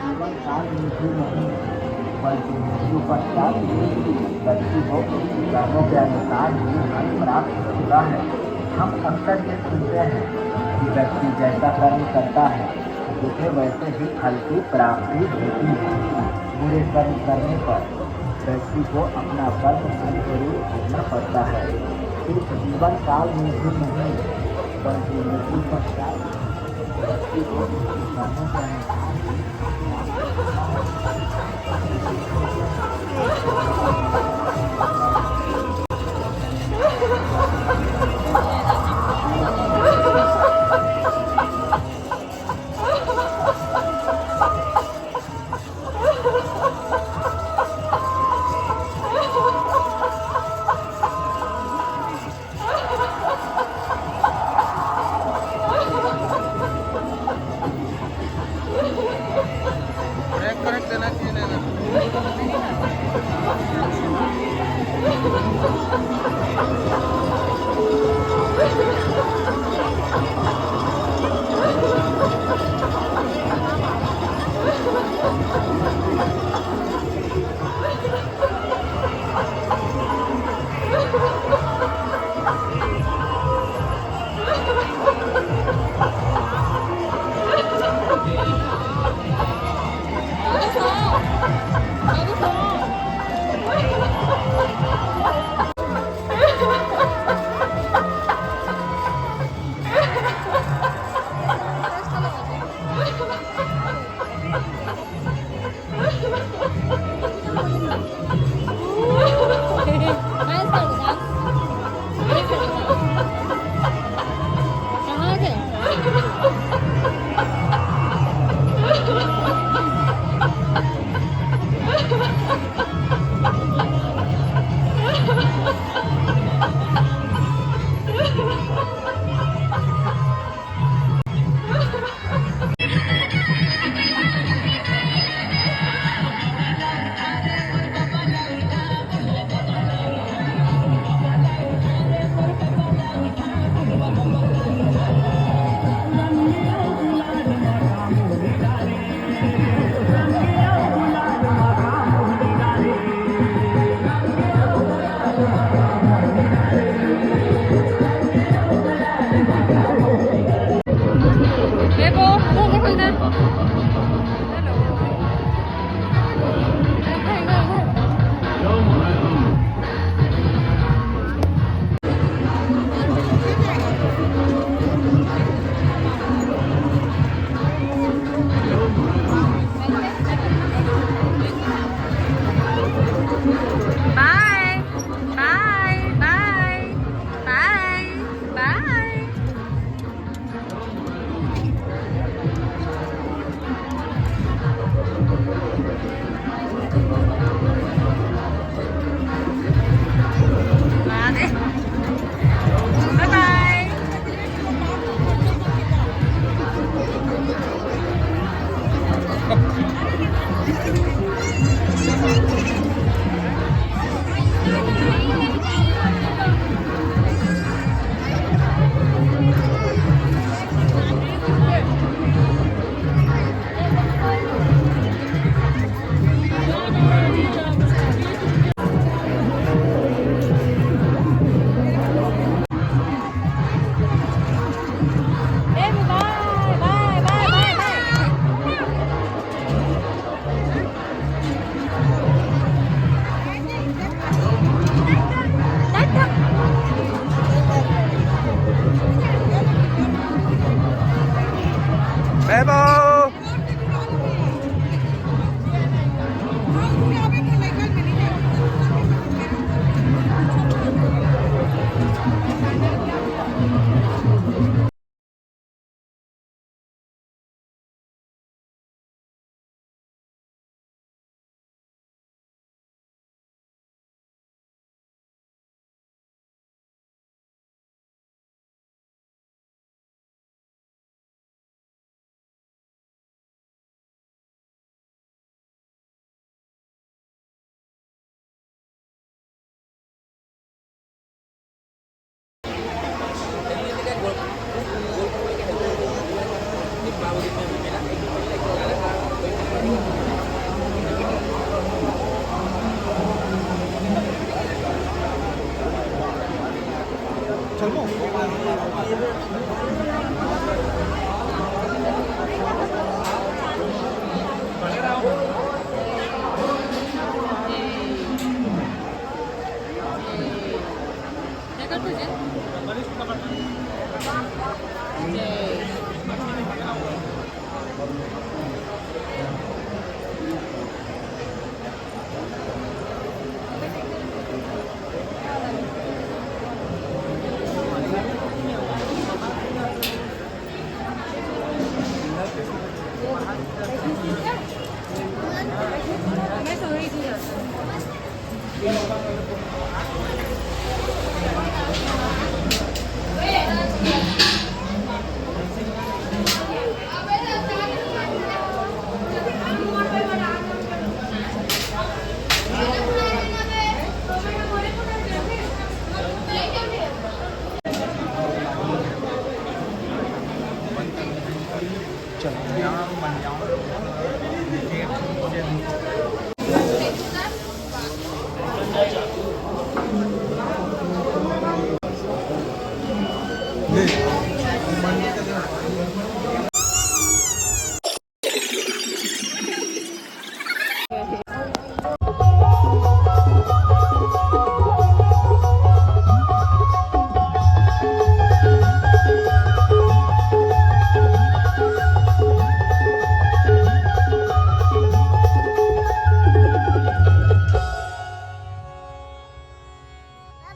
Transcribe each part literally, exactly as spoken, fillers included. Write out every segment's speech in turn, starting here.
जीवन काल में ही नहीं, बल्कि मृत्यु पश्चात भी व्यक्ति को उसके कर्मों के अनुसार ही फल प्राप्त होता है। हम अक्सर ये सुनते हैं कि व्यक्ति जैसा कर्म करता है, उसे वैसे ही फल की प्राप्ति होती है। बुरे कर्म करने पर व्यक्ति को अपना कर्म फल जरूर भोगना पड़ता है। सिर्फ जीवन काल में ही नहीं, बल्कि मृत्यु पश्चात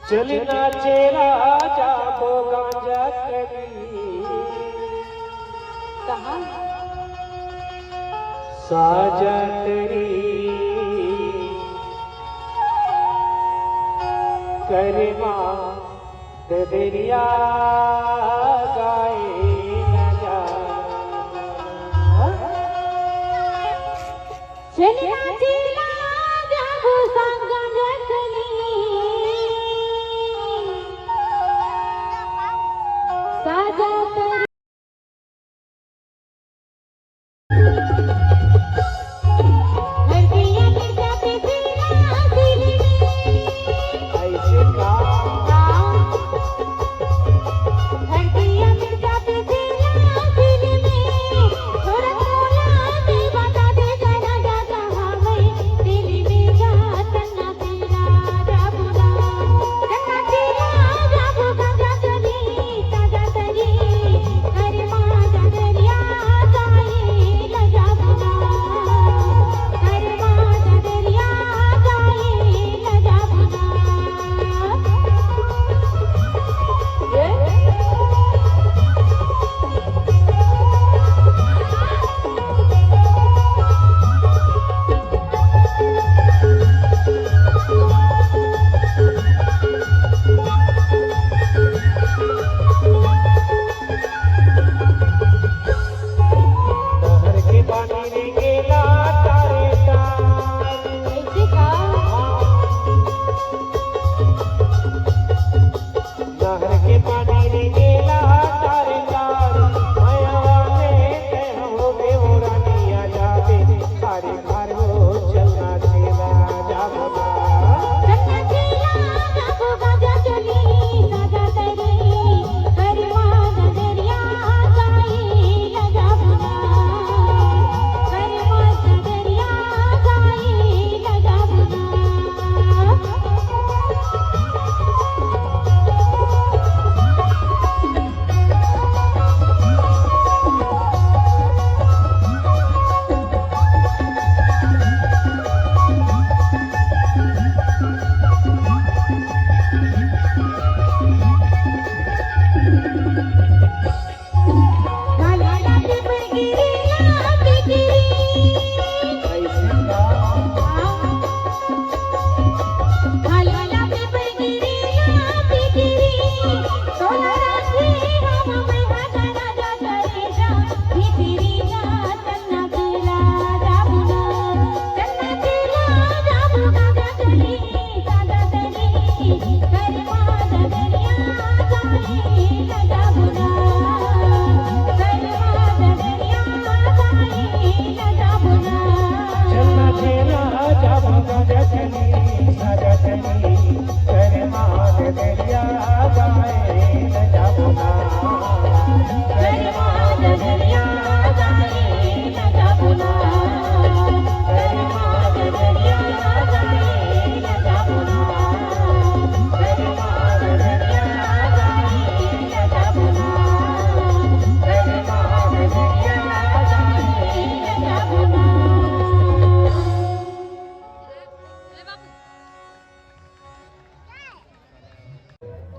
चल नाचे राजा वो गांजा कली। कहाँ? साजा तरी करमा ददरिया गाए न जा। चलना चला जाबो संगम रखनी। साजा तरी हरदिया मिर्चा पिसेला सिर में। ऐसे का? हरदिया मिर्चा पिसेला सिर में। थोड़ा थोड़ा दे बता दे करा जाता हमें।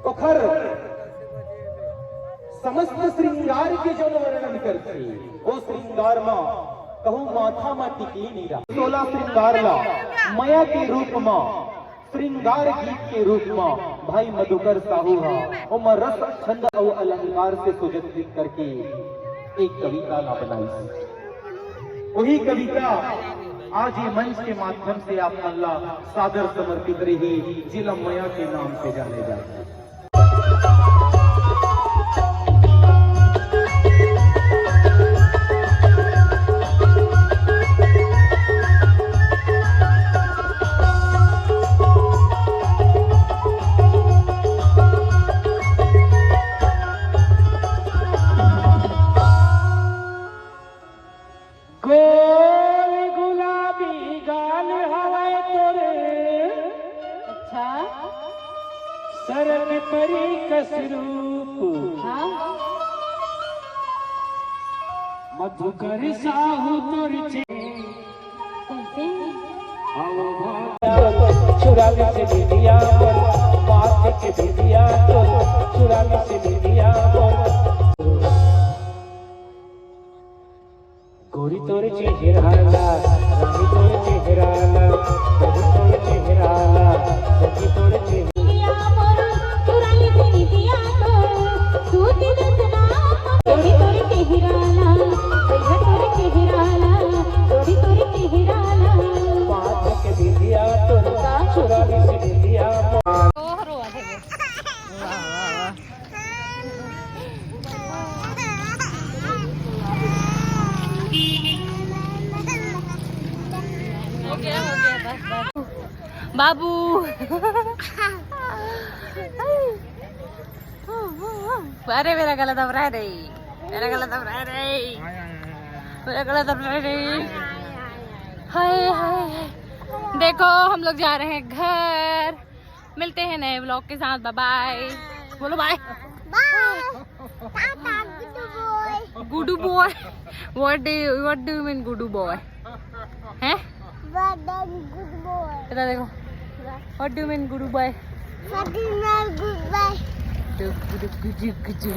ओखर समस्त श्रृंगार के जौन वर्णन करथे, वो श्रृंगार म कहूँ माथा म टिकली नइ रहय। सोलह श्रृंगार ला मया के रूप म, श्रृंगार गीत के रूप म भाई मधुकर साहू ह ओमा रस, छंद अउ अलंकार से सुजत्रित करके एक कविता ला बनाइस। वही कविता आज ये मंच के माध्यम से आप मन ला सादर समर्पित रही, जिला मया के नाम से जाने जाथे। गोल गुलाबी गाल हवय तोर। अच्छा। सरग परी कस रूप। हाँ। मधुकर साहू तोर चे-, कैसे? चुरा में से बिंदिया मोर, माथ के बिंदिया मोर, चुरा में से बिंदिया मोर। गोरी तोर चेहरा ला, रानी तोर चेहरा ला, गोरी तोर चेहरा ला, सखी तोर चेहरा। पाँच के बिंदिया तोर, चुरा में से बिंदिया। हो गया, हो गया, बस, बस। बाबू। अरे, मेरा गला दब रहा है रे, मेरा गला दब रहा है रे, मेरा गला दब रहा है रे। हाय, हाय, हाय। देखो, हम लोग जा रहे हैं घर। मिलते हैं नए व्लॉग के साथ। बाय बाय। बोलो बाय। बाय। टाटा, गुड्डू बॉय। गुड्डू बॉय। What do you, what do you mean, Guddu बॉय? हैं? What do you mean, Guddu बॉय? इधर देखो। What do you mean, Guddu boy? What do you mean, Guddu boy? Guddu, Guddu, Guddu, Guddu.